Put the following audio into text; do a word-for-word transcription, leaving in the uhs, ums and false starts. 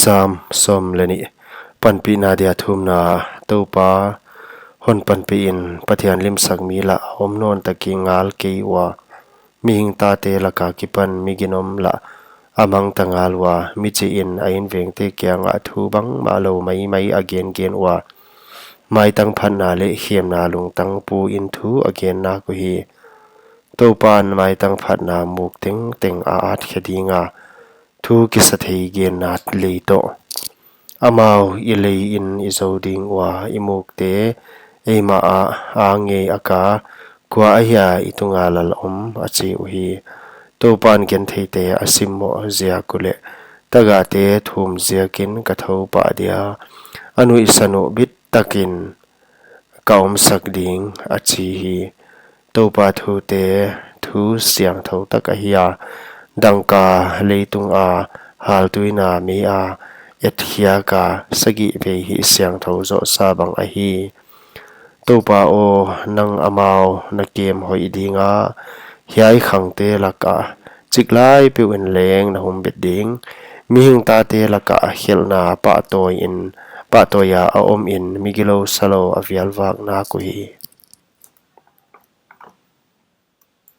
Sam sawm leh nih. Panpihna dia thumna. Toupa hon panpihin, Pathian limsak mi lah a om nawn tak i ngal kei ua, mihing tate laka kipan mi ginom lah a mangta ngal ua, michihin a invengte kiangah thu bangmahlou maimai a gengen ua, maitang phatna leh khemna lungtang puin thu a gen nak uhi. Toupan maitang phatna muk tengteng a atkhe dinga, thu kisathei genna lei toh. Amau i leiin i zou ding ua, i mukte eimah ah a ngei a ka, kua ahia i tunga lal om, a chi uhi. Toupan gentheite a simmoh ziak uleh, tagahte thum ziakin ka thou pah dia, a nuihsan uh bit takin ka omsak ding, a chi hi. Toupa thute thu siangthou tak ahi a, dangka leitunga haltuina meia etkhiaka sagih vei hihsiangthou zohsa bang ahi. Toupa aw, nang amau na kem hoih dinga, hiai khangte lakah chiklai peuhin leng na humbit ding. Mihing tate lakah khelhna pahtawi in, pahtawia a omin, migilou salou a vialvak nak uhi.